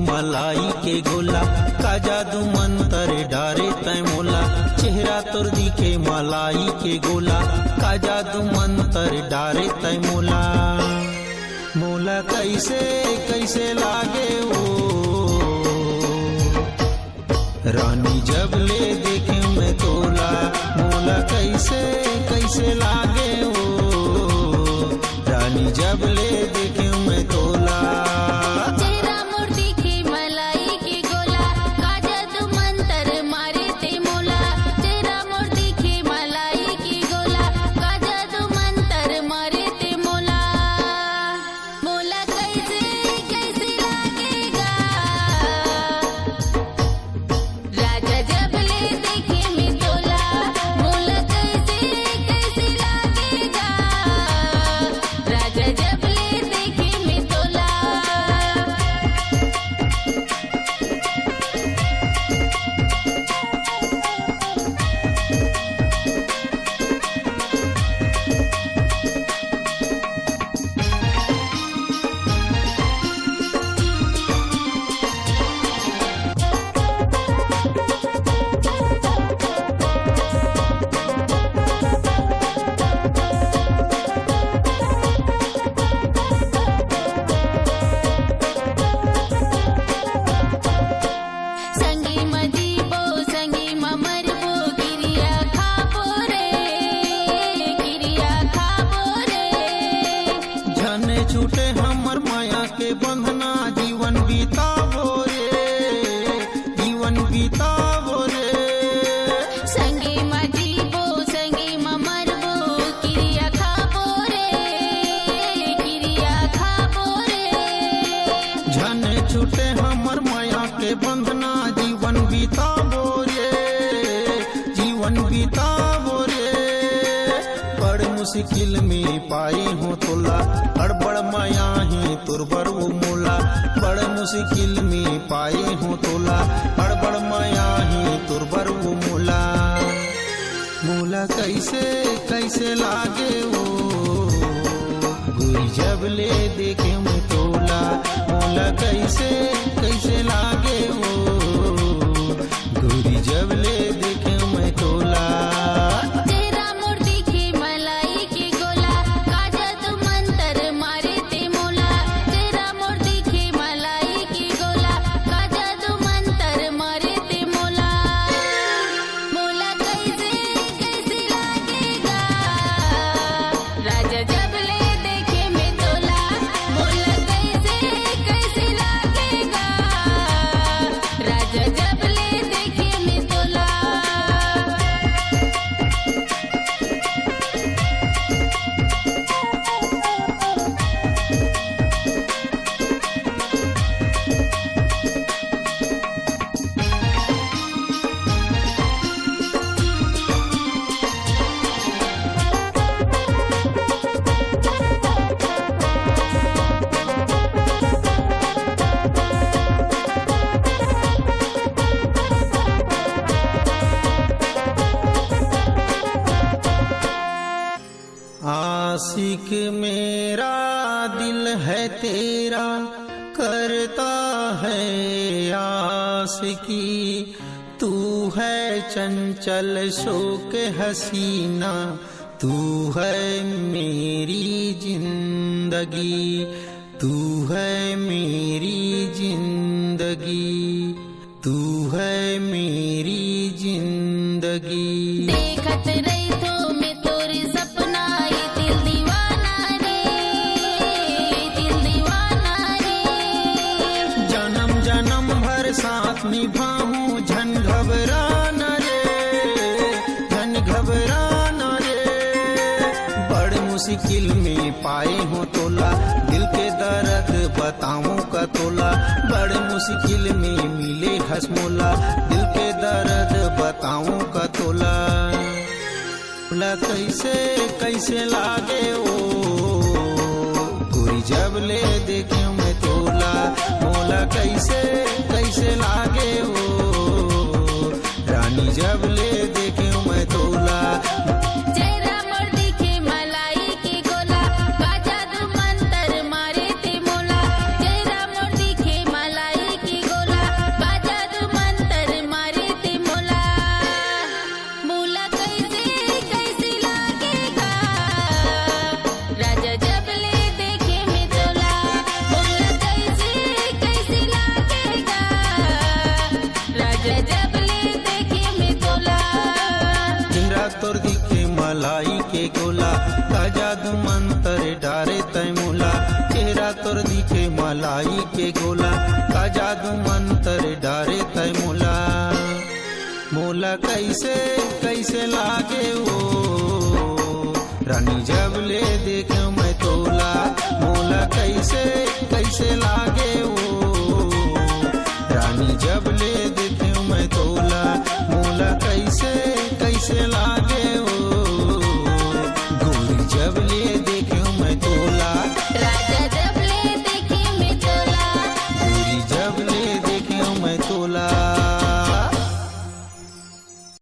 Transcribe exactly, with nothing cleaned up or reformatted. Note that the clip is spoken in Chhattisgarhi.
मलाई के गोला, का जादू मंतर डारे तै मोला। चेहरा तोर दिखे मलाई के गोला, का जादू मंतर डारे तै मोला। मोला कैसे, कैसे लागे ओ रानी, जब ले देखे मैं तोला। मोला कैसे, कैसे लागे ओ रानी, जब ले देखे मैं तोला। चेहरा मोर दिखे मलाई के गोला, का जादू मंतर मारे ते मोला। चेहरा मोर दिखे मलाई के गोला, का जादू मंतर मारे ते मोला। मोला कैसे, कैसे लागेगा राजा, जब ले देखे मैं तोला। मोला कैसे, कैसे लागेगा राजा, जब ले देखे मैं तोला। संगी म जीबो, संगी म मरबो, किरिया खाबो रे, किरिया खाबो रे। झन छूटे हमर माया के बंधना, जीवन बिताबो रे, जीवन बिताबो रे। संगी म जीबो, संगी म मरबो, किरिया खाबो रे, किरिया खाबो रे। झन छूटे हमर माया के बंधना, जीवन बिताबो रे, जीवन बिताबो रे। बड़ मुश्किल में पाए हो तोला, बड़ बड़ माया ही तोर बर वो मोला। बड़ मुश्किल में पाए हो तोला, बड़ बड़ माया ही तोर बर वो मोला। मोला कैसे, कैसे लागे ओ गोरी, जब ले देखे मैं तोला। मोला कैसे, कैसे लागे ओ गोरी, जब ले देखे मैं तोला। चेहरा मोर दिखे मलाई के गोला, का जादू मंतर मारे ते मोला। चेहरा मोर दिखे मलाई के गोला, का जादू मंतर मारे ते मोला। मोला कैसे, कैसे लागेगा राजा, जब ले देखे मैं तोला। मोला कैसे, कैसे लागेगा राजा, जब ले देखे मैं तोला। आशिक मेरा दिल है तेरा, करता है आशिकी। तू है चंचल शोक हसीना, तू है मेरी जिंदगी, तू है मेरी जिंदगी। तू है मेरी जिंदगी। देखत रहिथों मैं तोर सपना, ये दिल दीवाना रे, ये दिल दीवाना रे। जन्म जन्म भर साथ निभाहूं, झन घबराना रे, झन घबराना रे। बड़ मुश्किल में पाए हो तोला, दिल के दर्द बताऊं का तोला। बड़ मुश्किल में मिले हस मोला, दिल के दर्द बताऊं का तोला। मोला कैसे, कैसे लागे ओ गोरी, जब ले देखे मैं तोला। मोला कैसे, कैसे लागे ओ रानी, जब ले देखे मैं तोला। चेहरा मोर दिखे मलाई के गोला, का जादू मंतर मारे ते मोला। चेहरा मोर दिखे मलाई के मलाई के गोला, का जादू मंतर डारे तै मोला। चेहरा तोर दिखे मलाई के गोला, का जादू मंतर डारे तै मोला। मोला कैसे कैसे लागे वो रानी, जब ले देख मैं तोला। मोला कैसे कैसे लागे वो